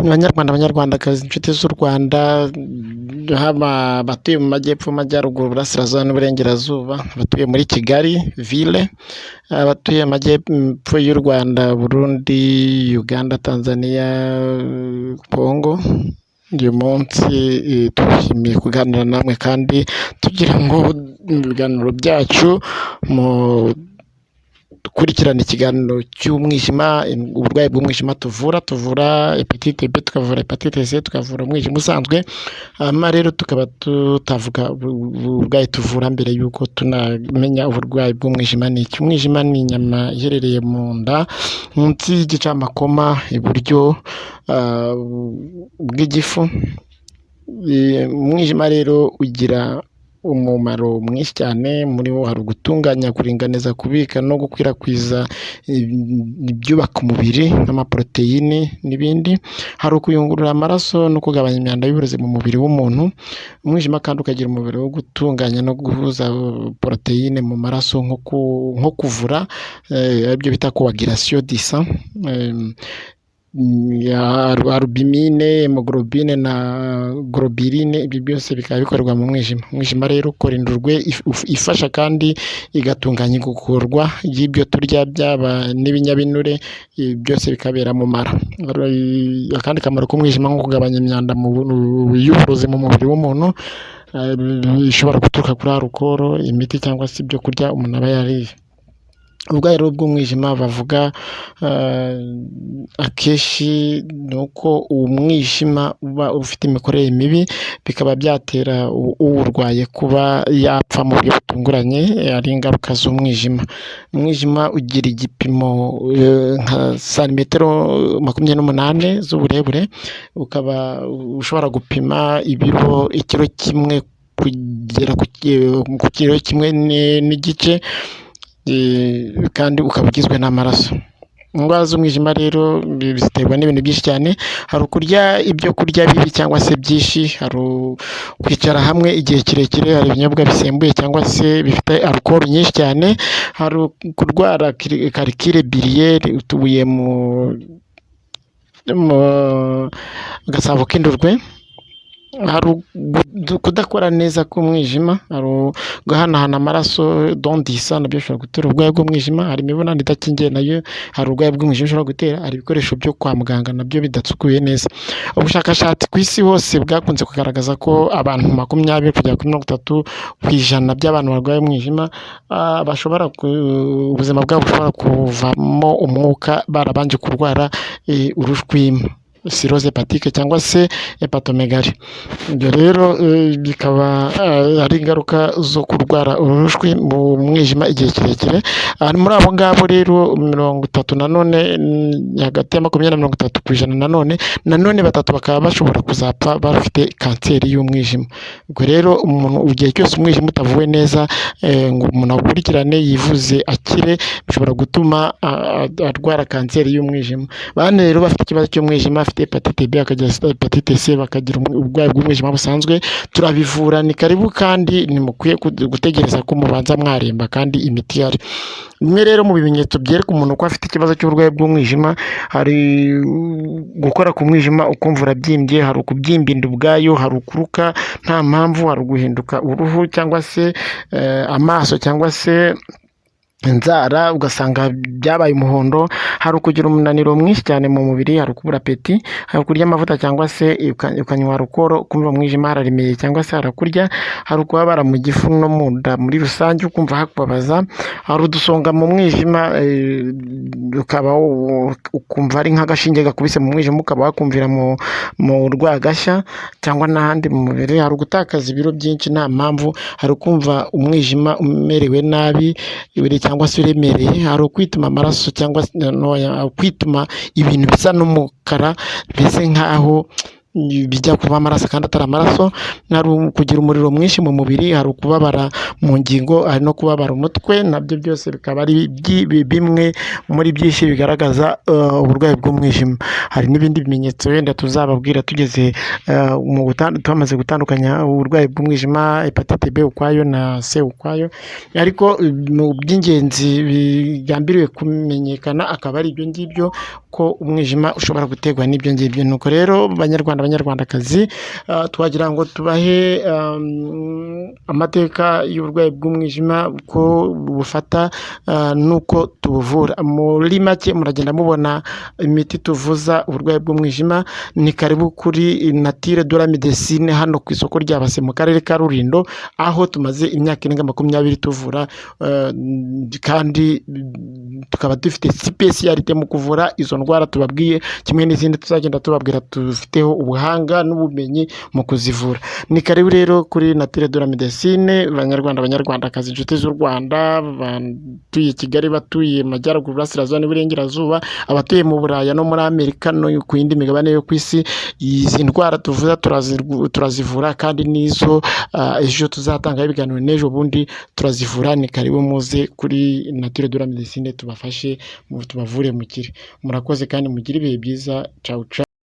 Banyarwanda, banyarwandakazi, inshuti z'u Rwanda, haba abatuye mu majyepfo, amajyaruguru, uburasirazuba n'uburengerazuba, abatuye muri Kigali ville, abatuye amajyepfo y'u Rwanda, Burundi, Uganda, Tanzania, Congo, uyu munsi twishimiye kuganira namwe kandi tugira ngo mu biganiro byacu mukurikirane ikiganiro cy'umwijima, uburwayi bw'umwijima tuvura hepatite B, tukavura hepatite C, tukavura umwijima usanzwe, hanyuma rero tukaba tutavuga uburwayi tuvura mbere y'uko tunamenya uburwayi bw'umwijima ni iki. Umwijima ni inyama iherereye mu nda munsi y'igicamakoma iburyo bw'igifu. Umwijima rero ugira umumaro mwinshi cyane, muri wo hari ugutunganya, kuringaniza, kubika no gukwirakwiza ibyubaka umubiri nk'amaporoteyine n'ibindi, hari ukuyungurura amaraso no kugabanya imyanda y'uburozi mu mubiri w'umuntu. Umwijima kandi ukagira umubiri wo gutunganya no guhuza poroteyine mu maraso nko kuvura, aribyo bita coagulation du sang, albumine, hémoglobine na globuline, ibyo byose bikaba bikorerwa mu mwijima. Umwijima rero ukora indurwe ifasha kandi igatunganya igogorwa ry'ibyo turya, byaba n'ibinyabinure, byose bikabera mu mara. Akandi kamaro k'umwijima nko kugabanya imyanda y'uburozi mu mubiri w'umuntu, ishobora guturuka kuri alcool, imiti cyangwa se ibyo kurya umuntu aba yariye. Uburwayi rero bw'umwijima bavuga akenshi ni uko umwijima uba ufite imikorere mibi, bikaba byatera uwurwaye kuba yapfa mu buryo butunguranye, ari ingaruka z'umwijima. Umwijima ugira igipimo nka santimetero 28 z'uburebure, ukaba ushobora gupima ibiro ikiro kimwe kugera ku kiro kimwe n'igice, kandi ukaba ugizwe n'amaraso. Indwara z'umwijima rero ziterwa n'ibintu byinshi cyane, hari ukurya ibyo kurya bibi cyangwa se byinshi, hari kwicara hamwe igihe kirekire, hari ibinyobwa bisembuye cyangwa se bifite alcool nyinshi cyane, hari kurwara calcul biliaire, utubuye mu gasabo k'indurwe, hari kudakora neza k'umwijima, hari guhanahana amaraso, don du sang, nabyo bishobora gutera uburwayi bw'umwijima, hari imibonano idakingiye, nayo hari uburwayi bw'umwijima ishobora gutera, hari ibikoresho byo kwa muganga nabyo bidasukuye neza. Ubushakashatsi ku isi hose bwakunze kugaragaza ko abantu 20 kugera kuri 30% by'abantu barwaye umwijima bashobora ubuzima bwabo bushobora kuvamo umwuka barabanje kurwara urushwima, cirrhose hépatique cyangwa se hépatomégalie. Ibyo rero bikaba ari ingaruka zo kurwara urushwi mu mwijima igihe kirekire. Muri abo ngabo rero 30 nanone, hagati ya 20 na 30%, nanone batatu bakaba bashobora kuzapfa bafite kanseri y'umwijima. Ubwo rero umuntu igihe cyose umwijima utavuwe neza ngo umuntu awukurikirane yivuze akire, bishobora gutuma arwara kanseri y'umwijima. Bane rero bafite ikibazo cy'umwijima, bafite hepatite B, bakagira hepatite C, bakagira uburwayi bw'umwijima busanzwe, turabivura, ni karibu kandi ntimukwiye gutegereza ko mubanza mwaremba kandi imiti ihari. Bimwe rero mu bimenyetso byereka umuntu ko afite ikibazo cy'uburwayi bw'umwijima, hari gukora ku mwijima ukumva urabyimbye, hari ukubyimba inda ubwayo, hari ukuruka nta mpamvu, hari uguhinduka uruhu cyangwa se amaso cyangwa se inzara ugasanga byabaye umuhondo, hari ukugira umunaniro mwinshi cyane mu mubiri, hari ukubura appétit, hari ukurya amavuta cyangwa se ukanywa alcool ukumva mu mwijima hararemeye cyangwa se harakurya, hari ukubabara mu gifu no mu nda muri rusange ukumva hakubabaza, hari udusonga mu mwijima, ukaba ukumva ari nk'agashinge gakubise mu mwijima, ukaba wakumvira mu rwagashya cyangwa n'ahandi mu mubiri, hari ugutakaza ibiro byinshi nta mpamvu, hari ukumva umwijima umerewe nabi cyangwa se uremereye, hari ukwituma amaraso cyangwa kwituma ibintu bisa n'umukara, bimeze nk'aho bijya kuba amaraso kandi atari amaraso, hari kugira umuriro mwinshi mu mubiri, hari ukubabara mu ngingo, hari no kubabara umutwe, nabyo byose bikaba ari bimwe muri byinshi bigaragaza uburwayi bw'umwijima. Hari n'ibindi bimenyetso wenda tuzababwira tugeze tumaze gutandukanya uburwayi bw'umwijima, hépatite B ukwayo na C ukwayo, ariko mu by'ingenzi bigambiriwe kumenyekana akaba ari ibyo ngibyo, ko umwijima ushobora guterwa n'ibyo ngibyo. Nuko rero Banyarwanda, Banyarwandakazi, twagira ngo tubahe amateka y'uburwayi bw'umwijima, uko bufata n'uko tubuvura. Muri make muragenda mubona imiti tuvuza uburwayi bw'umwijima. Ni karibu kuri Nature de la Médecine hano ku isoko rya Base mu karere ka Rulindo, aho tumaze imyaka irenga 20 tuvura, kandi tukaba dufite spécialité mu kuvura izo ndwara tubabwiye, kimwe n'izindi tuzagenda tubabwira dufiteho ubuhanga n'ubumenyi mu kuzivura. Ni karibu rero kuri Nature de la Médecine, Banyarwanda, Banyarwandakazi, inshuti z'u Rwanda, batuye Kigali, batuye mu Majyaruguru, Iburasirazuba n'Iburengerazuba, abatuye mu Buraya no muri Amerika no ku yindi migabane yo ku isi. Izi ndwara tuvuza turazivura, kandi n'izo ejo tuzatangaho ibiganiro n'ejo bundi turazivura. Ni karibu muze kuri Nature de la Médecine tubafashe, tubavure mukire. Murakoze kandi mugire ibihe byiza. Cawu cawu.